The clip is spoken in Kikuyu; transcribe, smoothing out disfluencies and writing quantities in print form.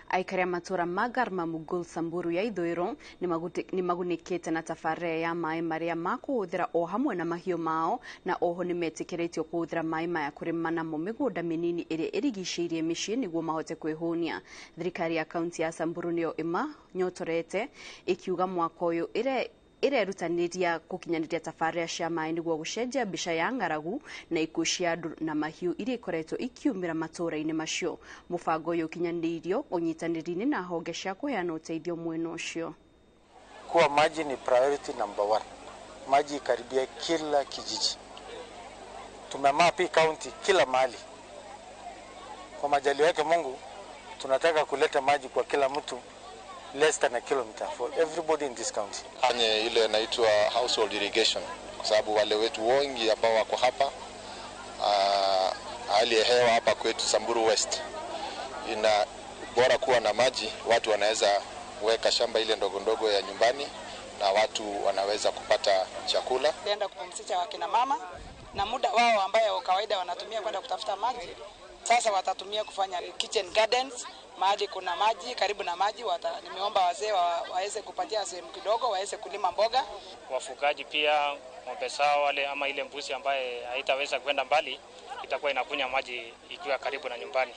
Aikari a matũra ma Garma Mugul Samburu ya ithũĩro nĩmagunĩkĩte na tabarĩra ya maĩ marĩa makũhũthĩra o hamwe na mahiũ mao, na oho nĩmetĩkĩrĩtio kũhũthĩra maĩ maya kũrĩma namo mĩgũnda mĩnini ĩrĩa ĩrigicĩirie mĩciĩ nĩguo mahote kwĩhũnia. Thirikari ya kaunti ya Samburu nĩyo ĩmanyotorete ĩkiuga mwaka ũyũ ĩrerutanĩria gũkinyanĩria tabarĩra cia maĩ nĩguo gũcenjia mbica ya ng'aragu na ikuũ cia andũ na mahiũ iria ikoretwo ikiumĩra matũra-inĩ macio. Mũbango ũyũ ũkinyanĩirio ũnyitanĩri-inĩ na honge cia kũheana ũteithio mwena ũcio. Kuwa maji ni priority number one. Maji ikaribia kila kijiji. Tumemap hii county kila mahali. Kwa majaliwa yake Mungu, tunataka kuleta maji kwa kila mtu less than a kilometer for everybody in this county. Fanye ile inaitwa household irrigation, kwa sababu wale wetu wengi ambao wako hapa, hali ya hewa hapa kwetu Samburu West ina bora kuwa na maji, watu wanaweza weka shamba ile ndogo ndogo ya nyumbani na watu wanaweza kupata chakula. Enda kupumzisha wakina mama na muda wao ambayo kawaida wanatumia kwenda kutafuta maji, sasa watatumia kufanya kitchen gardens. Mahali kuna maji, karibu na maji, nimeomba wazee waweze kupatia sehemu kidogo waweze kulima mboga. Wafugaji pia ng'ombe zao wale ama ile mbuzi ambaye haitaweza kwenda mbali itakuwa inakunywa maji ikiwa karibu na nyumbani.